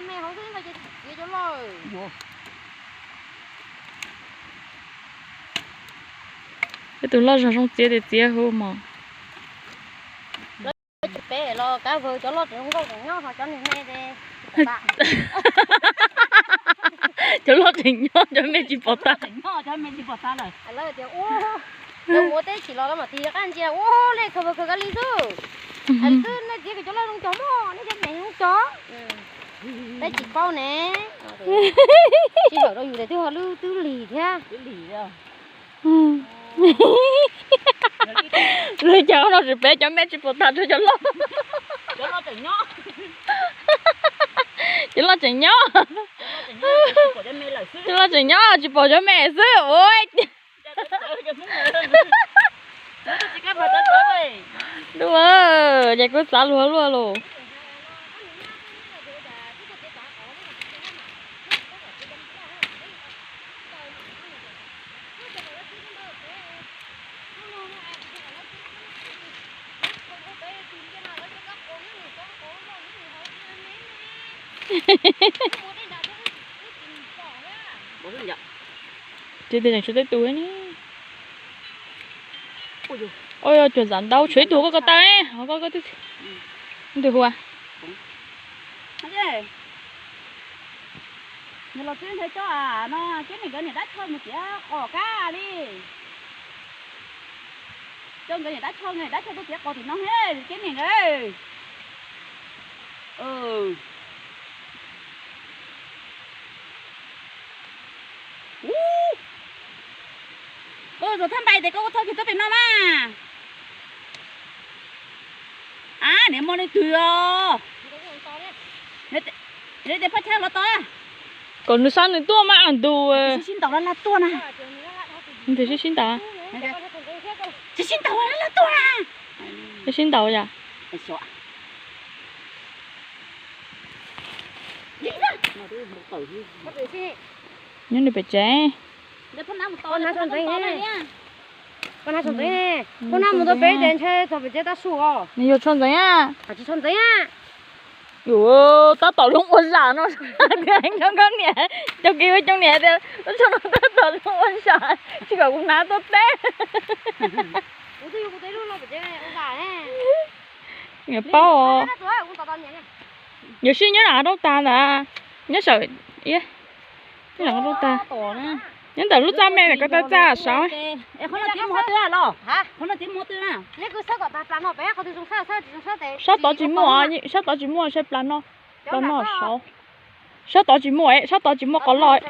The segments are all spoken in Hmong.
Me hauv xwb ntag ces txiav cov loj. Ib tug loj zog zoo txiav tias txiav huv mos. Peb los kav vwg cov loj tseem nkauj tseem nyob ho cov niag me ces tsis pom tag. Cov loj tseem nyob cov me tsis pom tag. Lawv tias ua, lawv mus teb chim los lawv mam tig qab ntsia ua lej khaws vwg khaws kav li xwb. Xwb nej txiav cov loj zoo cog mog, nej cov me zoo cog. Peb tsis paub ne. Sij hawm rau yus tias twb ho lub twb lig thiab. Lub cav no tsis peb cov me tsis pom tag rau cov loj. Cov loj tseem nyob. Cov loj tseem nyob tsis pom cov me xwb ua. Dua, ces kuv xav luag luaj los. Tsis teb tsis teb tus ne. Ua cuag txav ntau tshuav ib tug koj ko taw, ho koj koj twb ntws hua. Nws los txib nthe coj no, Keb niam nkawd niam dab choj mus txiav qos kab li. Coj nkawd niam dab choj, nkawd niam dab choj tuaj txiav qos tim no he, Keb niam nkawd. Koj tus thaj npai tes koj ua txog kiag tuaj pem no mas. Ab, niam muaj leej twg os? Tes phaj chaj los tod. Kom nws xa nws tuaj mas ntus. Sib sib ntaus laj laj tuaj na. Nws sib sib ntaus. Sib sib ntaus laj laj tuaj na. Sib sib ntaus yom. Nyob nws pem tsev. Koj nab tso ntxeev, koj nab tso ntxeev, koj nab mus tau pem tes ntshe txog pem tsev tab su os. Nws yuav tso ntxeev a. Tsis tso ntxeev a. Yuav tab tom lub ua zam no, tias cov nkauj niam, cov kwv cov niam tias tab tom lub ua zam, tsis kom kuv hnav tuaj teb. Niam paub os. Yuav sib nyob nram roob tag ntag, nyob sawm, nyob nram roob tag, nyob ntawm lub txaj me ntawm ko taw txaj saud. Sab tod tsis muaj, sab tod tsis muaj, saib plas no, plas no saud. Sab tod tsis muaj, sab tod tsis muaj qos loj.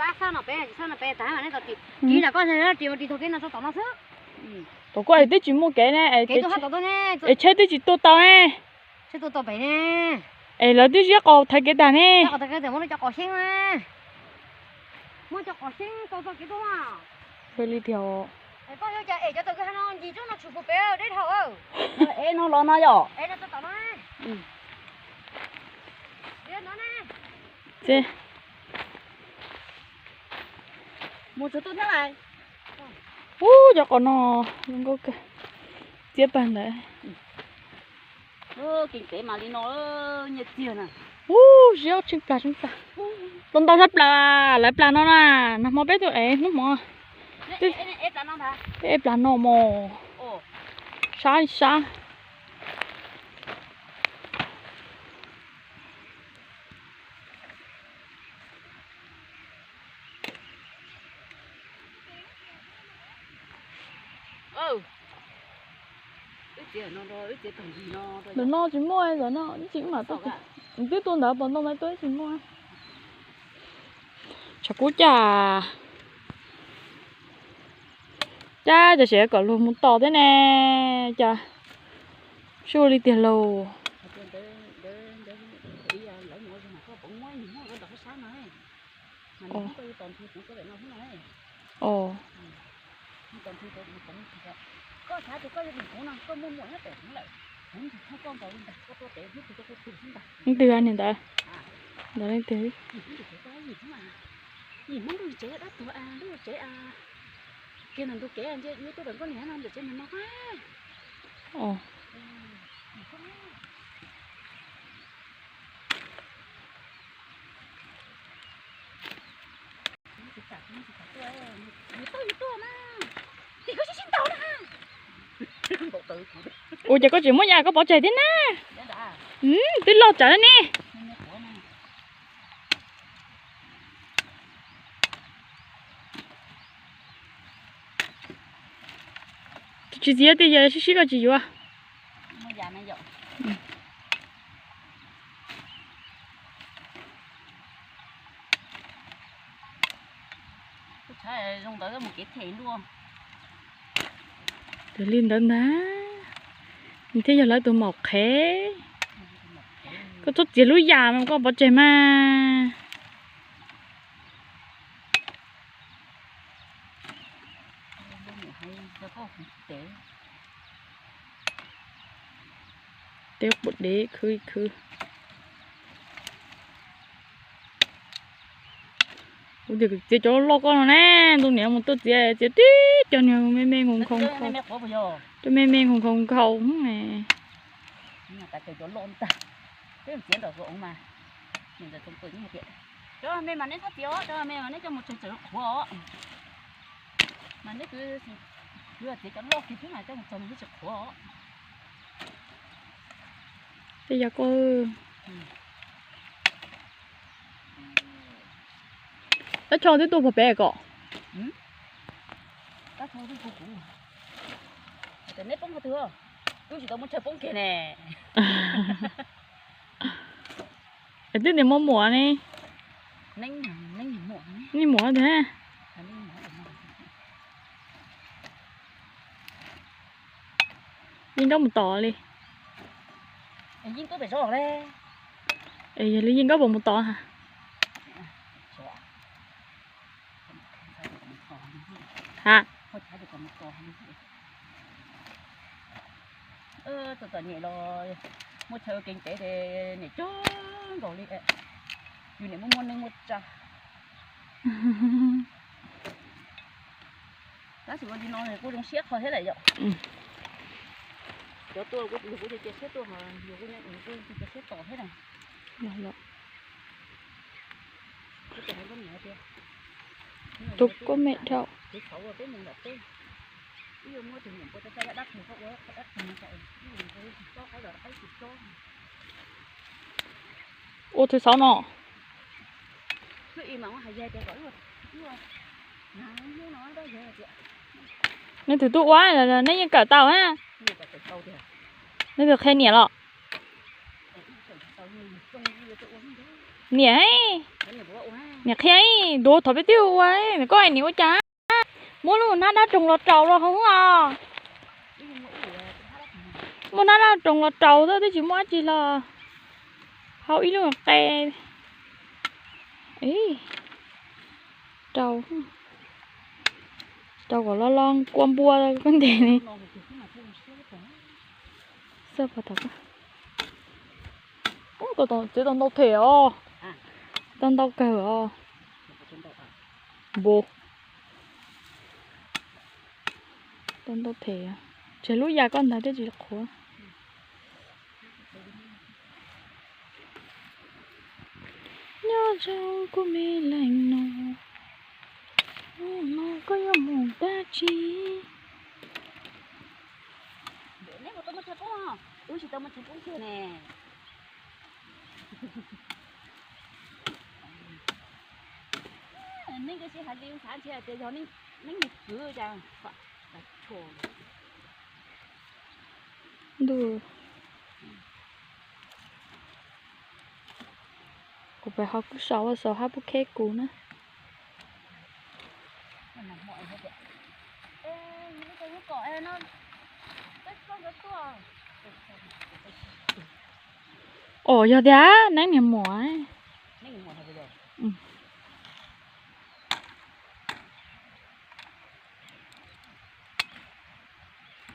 Tom kuj twb tsis muaj kev ne, es tsheb twb tsis tuaj tau ne. Es lawv twb ziab qos thaiv kev tag ne. Li tiag. No los no yom. Ub, cov qos no zoo nkauj kawg. Txiab pag ntawd. Ub, ziab tsheej plas tsheej plas. Tau ntau sab plas, lawv plas no na, nag hmo peb tuaj ev hnub hmo. Ev plas no mos. Sab sab. Ntawm no tsis muaj, ntawm no ib tsis mam tuaj, twb tuaj ntawd pos ntoo ntawd tuaj ib tsis muaj. Tshav kub cas, cas cas siav kom luag mus tom thiab ne, cas sib ua li tiag lauj. Leej twg niag ntawd? Ntawd leej twg? Ua cas koj tseem muab ya koj pov tseg thiab na? Twb loj tsawv ne. Tsis txiav tej yam sib sib koj tsis yuav. Tus li ntawd ntag, nws thiaj yog lawv tus maum qhev. Koj txhob txiav lub yam mas koj pov tseg mas. Teb quav dev khwv khwv. Kuv tias txiav cov loj loj koj no ne, ntu niam mus tuaj txiav, txiav tib cov niag me me nkoos nkoos, cov me me nkoos nkoos nkaus. Cov me mas neb txhob txiav os, cov me mas neb coj mus tseg tseem qhuav os. Mas neb kwv, kwv txiav cov loj kiag xwb mas coj mus tseg mas neb tseem qhuav os. Tej yam koj, tab choj twb tuaj puag pem kom. Twb tsis tau muab tseg poob kiag ne. Twb tias muaj muam ne. Nej muam tiag. Yeej Nkauj mus tom li. Es yog li Yeej Nkauj puas mus tom ha? Ha? Txom txom nyem los muaj chaw ua ke ces niam coob nkaus li, yus niam muaj muaj neej muaj tsa. Tab sis ua li no kuj zoo siab qhov thiab lawm yom. Cov tuaj yus kuj cia siab tuaj, yus kuj cia siab tos thiab na. Tus koj me dhau. Ua thứ sáu no. Neb twb tuaj ua, neb yeej kawm tau na. Neb twb qhia niam los? Niam, niam qhia, ntuav thaum peb twb ua, koj niam ua cas muab lub nab dab roog los rau los hauv os. Muab nab dab roog los rau xwb twb tsis muaj dab tsi los hau ib lub qe. Rau, rau kom los los kua npua koj ntes li. Txiav tau ntau them os. Tau ntau kawg os. Npua. Tau ntau them. Tseg lub ya koj ntag thiaj tsis qhuav. Nyob zoo kuv me leej no, hnub no koj yuav mus dab tsi? Neb puas tau muaj chaw poob? Wb tsis tau muaj chaw poob kiag ne. Neb nkawd sib hais li xav ntshe tias yog neb kwv cas. Ntuj, kuv pem ho kuj sau ua sau hab pub kheb kuv na. Os, yog tiag, neeb niag muam.